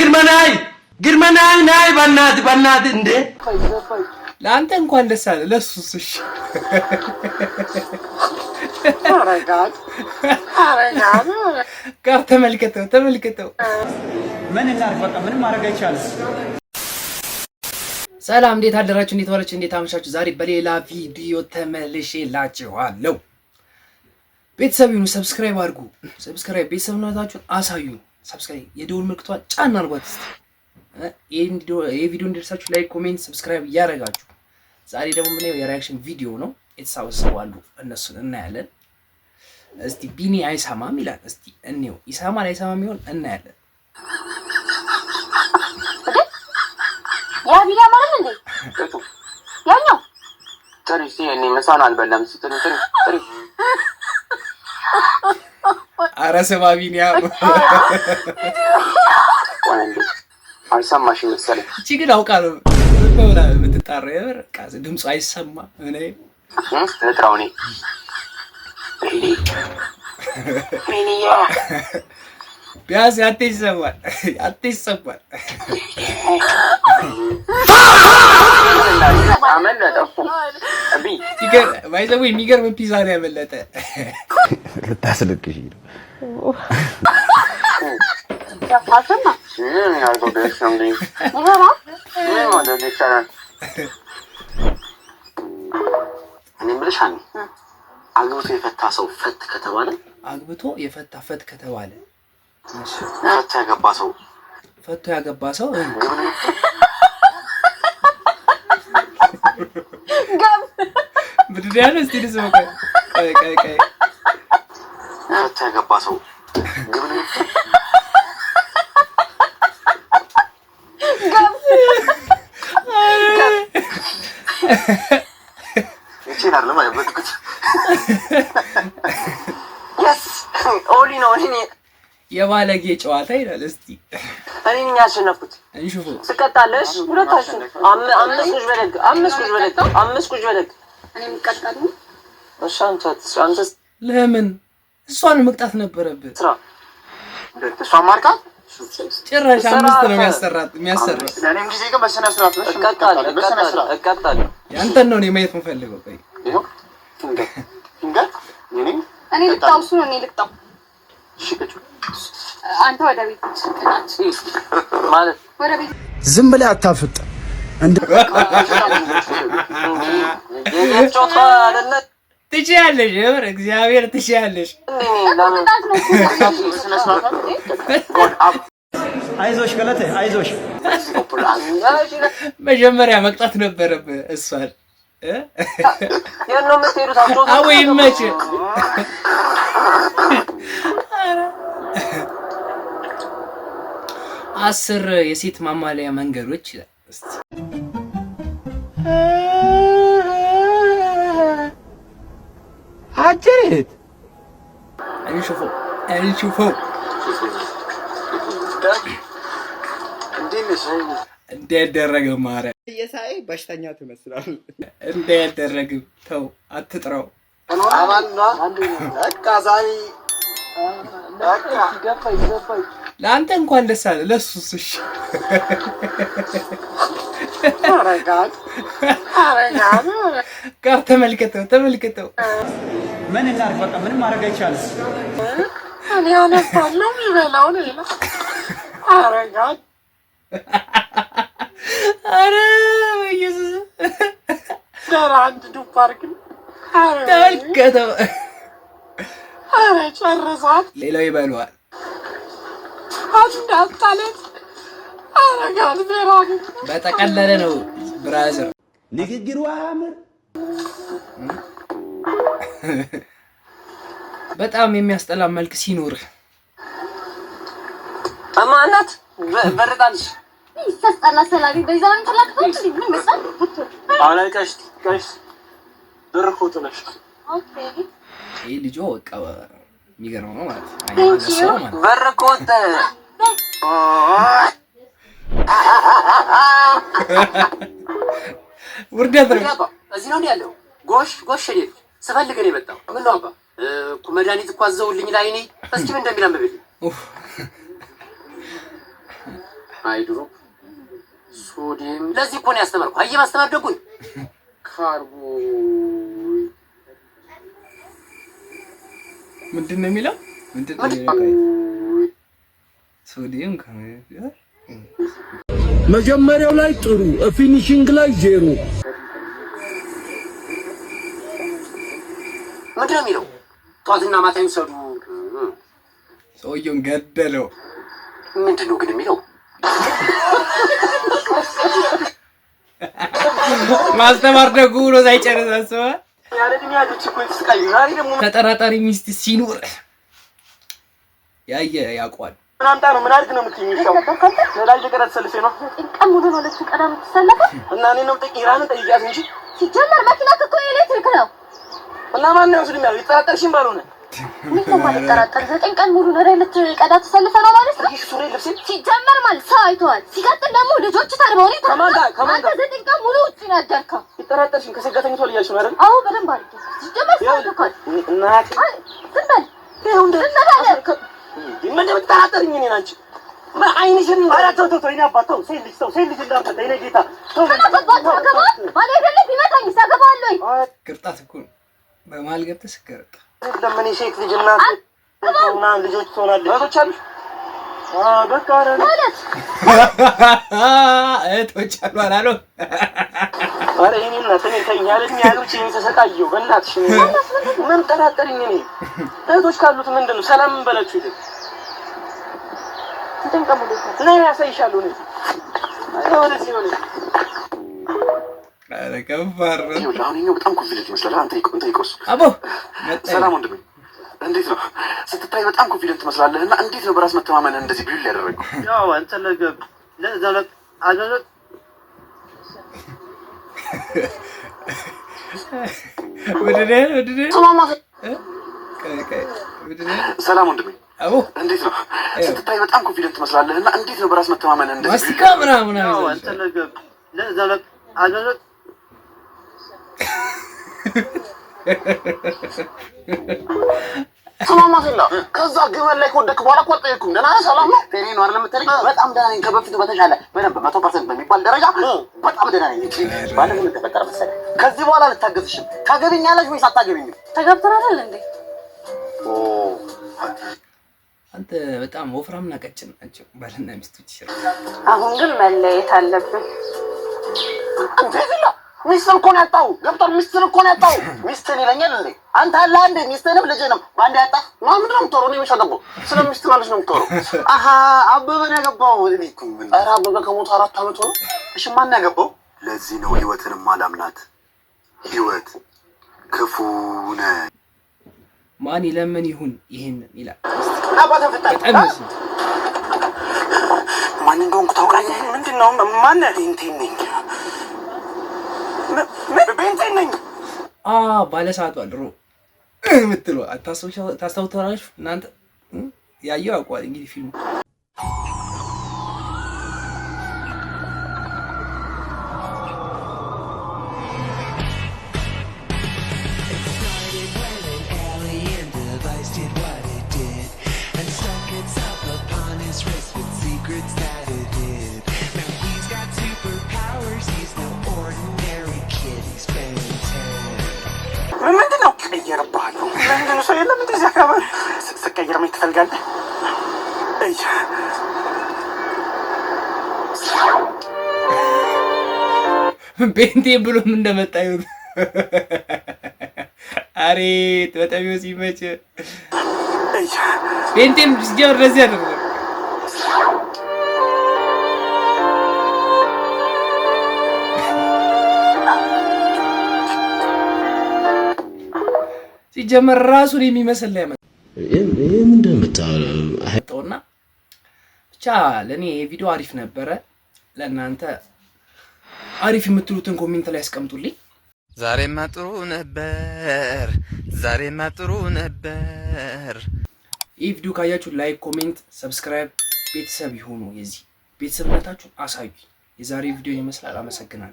ግርማ ናይ፣ ግርማ ናይ፣ ናይ፣ በእናትህ በእናትህ እንዴ! ለአንተ እንኳን ደስ አለ፣ ለእሱስ? እሺ፣ ጋር ተመልከተው ተመልከተው። ምን እናድርግ? በቃ ምንም ማድረግ አይቻልም። ሰላም፣ እንዴት አደራችሁ? እንዴት ዋላችሁ? እንዴት አመሻችሁ? ዛሬ በሌላ ቪዲዮ ተመልሼላችኋለሁ። ቤተሰብ ይሁኑ፣ subscribe አድርጉ። Subscribe ቤተሰብነታችሁን አሳዩኝ። Subscribe የደውል ምልክቷን ጫን አድርጓት እስቲ። ይህ ቪዲዮ እንዲደርሳችሁ like፣ comment፣ subscribe እያደረጋችሁ። ዛሬ ደግሞ የምናየው የ reaction ቪዲዮ ነው። የተሰበሰቡ አሉ፣ እነሱን እናያለን። እስቲ ቢኒ አይሰማም ይላል። እስቲ እንየው፣ ይሰማል አይሰማም ይሆን እናያለን። ያ ቢኒያም አይደል እንዴ? ያኛው። ጥሪ እስኪ፣ እኔ ምሳን አልበላም። እስኪ ጥሪ ጥሪ ጥሪ። ኧረ ስማ ቢኒያም። ቆይ እንዴ፣ አልሰማሽም መሰለኝ። እቺ ግን አውቃ ነው ብላ የምትጣራ፣ የምር በቃ ድምፁ አይሰማ ምን። ልጥራው እኔ፣ ቢኒ ቢኒዬ። ቢያንስ ያንተ ይሰማል፣ ያንተ ይሰማል። አመለጠ እኮ ቢ። ባይዘው የሚገርም ፒዛ ነው ያመለጠ። ልታስለቅሽ ነው። አልሰማ። ምን አድርጎ ብለሽ ነው እንግዲህ? ይኸው። ምን ማድረግ ይቻላል? እኔ የምልሽ ሀኒ፣ አግብቶ የፈታ ሰው ፈት ከተባለ አግብቶ የፈታ ፈት ከተባለ ፈቶ ያገባ ሰው ፈቶ ያገባ ሰው ግብር ምንድን ነው ያለው? እስቲ ልስማው። ቆይ ቆይ ቆይ ቆይ። ፈቶ ያገባ ሰው ግብር ይችላል ማለት yes ኦሊ ነው እኔ። የባለጌ ጨዋታ ይላል። እስቲ እኔ ነኝ ያሸነፍኩት። እንሹፉ። ትቀጣለሽ። ሁለታችሁ አምስት ቁጭ በደግ፣ አምስት ቁጭ በደግ፣ አምስት ቁጭ በደግ። እኔ የምቀጣለሁ። እሺ፣ አንተ አንተ ለምን እሷን መቅጣት ነበረብህ? ስራ እሷ ማርካት ጭራሽ አምስት ነው የሚያሰራት የሚያሰራው። ለእኔም ጊዜ ግን በስነ ስርዓት ነው። እቀጣለሁ እቀጣለሁ እቀጣለሁ። ያንተን ነው እኔ ማየት የምፈልገው። ቆይ። ይኸው finger finger እኔ እኔ ልቅጣው፣ እሱ ነው እኔ ልቅጣው። እሺ ቅጩ። አንተ ወደ ቤት ቅጣት። ማለት ወደ ቤት። ዝም ብለህ አታፍጥ። ጨዋታ አይደለ? ትችያለሽ፣ የምር እግዚአብሔር ትችያለሽ። ቅጣት ነው እኮ። አይዞሽ ገለቴ አይዞሽ። መጀመሪያ መቅጣት ነበረብህ እሷን። የት ነው የምትሄዱት? አዎ ይመችህ። 10 የሴት ማማለያ መንገዶች ይላል። እስቲ። አጀሬት። እንሹፈው እንሹፈው። እንዳይደረግም ማርያም። እየሳይ በሽተኛ ትመስላል። እንዳይደረግም ተው፣ አትጥራው። በቃ ዛሬ በቃ። ለአንተ እንኳን ደስ አለ፣ ለእሱስ? እሺ። ጋር ተመልከተው ተመልከተው። ምን እናድርግ? በቃ ምንም ማድረግ አይቻልም። እኔ አነሳለሁ የሚበላው ሌላ። አረጋት። አረ በኢየሱስ። ደራ አንድ ዱብ አድርግን። ተመልከተው። አረ ጨርሳት። ሌላው ይበለዋል። አንድ አጣለት። አረጋት ዜራ። በጠቀለለ ነው brother። ንግግሩ አያምር። በጣም የሚያስጠላ መልክ ሲኖርህ። እማ እናት በርጣልሽ። ሲያስጠላ ሰላቢ በዛ ነው የምትላክፈው። ምን ይመስላል? አሁን ቀሽ ቀሽ ብር እኮ ጥለሽ። Okay. ይህ ልጆ በቃ የሚገርመው ነው ማለት Thank you. ነው ማለት። በር እኮ ወጣ። ውርደት ነው። አባ እዚህ ነው እንዴ ያለው? ጎሽ ጎሽ፣ እኔ ስፈልግ ነው የመጣው። ምን ነው አባ እኮ መድኃኒት እኮ አዘውልኝ ላይ እኔ እስኪ ምን እንደሚል አንብብልኝ። ኡፍ። Hydro sodium። ለዚህ እኮ ነው ያስተማርኩህ። አየህ ማስተማር ደጉን carbo ምንድን ነው የሚለው? ምንድን ነው የሚለው? ሶዲየም መጀመሪያው ላይ ጥሩ፣ finishing ላይ ዜሮ። ምንድን ነው የሚለው? ጠዋትና ማታ ይውሰዱ። ሰውየውን ገደለው። ምንድን ነው ግን የሚለው? ማስተማር ደጉ ብሎ ሳይጨርስ አስበህ ያለ እድሜ ያሉት እኮ የተሰቃዩ ዛሬ ደግሞ ተጠራጣሪ ሚስት ሲኖር ያየ ያውቀዋል። ምን አምጣ ነው ምን አድርግ ነው የምትይኝ? ውሻው ነዳጅ ልቀዳ ተሰልፌ ነው ቀን ሙሉ ነው ልትቀዳ የምትሰለፈው። እና እኔ ነው የምጠይቅ ኢራንን ጠይቂያት እንጂ ሲጀመር መኪናህ እኮ የኤሌክትሪክ ነው። እና ማን ነው ይወስድ የሚያለው? ይጠራጠርሽም ባልሆነ እንዴት ነው የማልጠራጠር? 9 ቀን ሙሉ ነዳጅ ልትቀዳ ተሰልፈህ ነው ማለት ነው። ይህ ሱሪ ልብሴን ሲጀመር ማለት ሰው አይተዋል። ሲቀጥል ደግሞ ልጆች ታርበው ነው። ከማን ጋር? ከማን አንተ ጋር? 9 ቀን ሙሉ ውጭ ነው ያደርከው። ይጠራጠርሽም ከሴት ጋር ተኝቷል እያልሽ ነው አይደል? አዎ በደንብ አድርጌ። ሲጀመር ሰው አይተዋል። እናቴ አይ ዝም በል ይኸው እንደ ዝም በል። ምን እንደምትጠራጠሪኝ እኔን አንቺ ምን አይንሽን ኧረ ተው ተው ተው የእኔ አባት ተው ሴት ልጅ ተው ሴት ልጅ እንዳትመታ የእኔ ጌታ ተው ምን አገባህ? አገባ ባል አይደለ ቢመታኝ አገባለሁ። ቅርጣት እኮ ነው። በመሀል ገብተህ ስገረጣ አይደለም እኔ ሴት ልጅ እናት ምናምን ልጆች ትሆናለች። እህቶች አሉሽ? በቃ ኧረ ማለት እህቶች አሉ አላለም? ኧረ የእኔ እናት እኔ ተይኝ ያለ እድሜ ያሉት እኔ ተሰቃየሁ። በእናትሽ እኔ ምን ጠራጠሪኝ? እኔ እህቶች ካሉት ምንድን ነው ሰላም ምን በላችሁ ይሄ 9 ቀን ሙሉ ነይ ያሳይሻለሁ። እኔ ወደዚህ ነው ኧረ ከባድ ነው። ይኸውልህ አሁን ይኸኛው በጣም confident ይመስላል። አንተ ጠይቀው እሱ። አቦ መጣ። ሰላም ወንድሜ፣ እንዴት ነው ስትታይ በጣም confident ትመስላለህ እና እንዴት ነው በራስ መተማመንህ እንደዚህ build ያደረገው? ያው አንተ ለዘለ አዘለ ምንድን ነው ያለው? ምንድን ነው ያለው? ቆይ ቆይ፣ ምንድን ነው ያለው? ሰላም ወንድሜ፣ አቦ እንዴት ነው ስትታይ በጣም confident ትመስላለህ እና እንዴት ነው በራስ መተማመንህ እንደዚህ ማስቲካ build ያደረገው? ምናምን ያው ምናምን አንተ ለዘለ አዘለ ስማማትና ከዛ ግመል ላይ ከወደክ በኋላ እኮ አልጠየኩም። ደህና ነህ? ሰላም ነው? ጤኔ ነው አይደል የምትለኝ? በጣም ደህና ነኝ። ከበፊቱ በተሻለ በደንብ 100% በሚባል ደረጃ በጣም ደህና ነኝ። ባለፈው ምን ተፈጠረ መሰለህ? ከዚህ በኋላ አልታገዝሽም። ታገቢኛለሽ ወይስ አታገቢኝም? ተጋብተናል እንዴ? አንተ በጣም ወፍራምና ቀጭን ናቸው ባልና ሚስቶች። አሁን ግን መለየት አለብን። እንዴ ዝላ ሚስትን እኮ ነው ያጣው። ገብቷል? ሚስትን እኮ ነው ያጣው። ሚስትን ይለኛል እንዴ? አንተ አለ እንዴ? ሚስትንም ልጅንም በአንድ ያጣ ማ ምንድን ነው የምታወራው? እኔ መች አገባሁ? ስለ ሚስትና ልጅ ነው የምታወራው? አሀ አበበን ያገባው። እኔ እኮ ምን ኧረ አበበ ከሞቱ 4 ዓመት ሆነው። እሺ ማን ያገባው? ለዚህ ነው ህይወትንም አላምናት። ህይወት ክፉ ነች። ማን ይለምን ይሁን ይሄንን ይላል። አባተ ፍታ በጣም ይመስላል። ማን እንደሆንኩ ታውቃለህ? ምንድን ነው? ማን? ቤንቴን ነኝ። ቤንቴን ነኝ። አ ባለሰዓቷ ድሮ የምትለው ታስታውታላችሁ እናንተ? ያየው ያውቀዋል እንግዲህ ፊልሙ። Alien device did what it did and stuck itself upon his wrist with secrets that it hid. Now he's got superpowers, he's no ordinary kid, he's Ben 10. ምንድን ነው ቀየርብሃለሁ። ምንድን ነው ሰው የለም እንደዚህ አካባቢ ስቀየር ማየት ትፈልጋለህ? እይ ቤንቴ ብሎም እንደመጣ ይሁን። አሬት በጣም ሲመች እይ ቤንቴን ሲጀምር እንደዚህ አይደለም። ሲጀመር ራሱን የሚመስል ላይ መጣውና ብቻ ለእኔ የቪዲዮ አሪፍ ነበረ። ለእናንተ አሪፍ የምትሉትን comment ላይ ያስቀምጡልኝ። ዛሬማ ጥሩ ነበር፣ ዛሬማ ጥሩ ነበር። ይህ ቪዲዮ ካያችሁ like፣ comment፣ subscribe ቤተሰብ ይሁኑ። የዚህ ቤተሰብነታችሁን አሳዩ። የዛሬ ቪዲዮ ይመስላል። አመሰግናለሁ።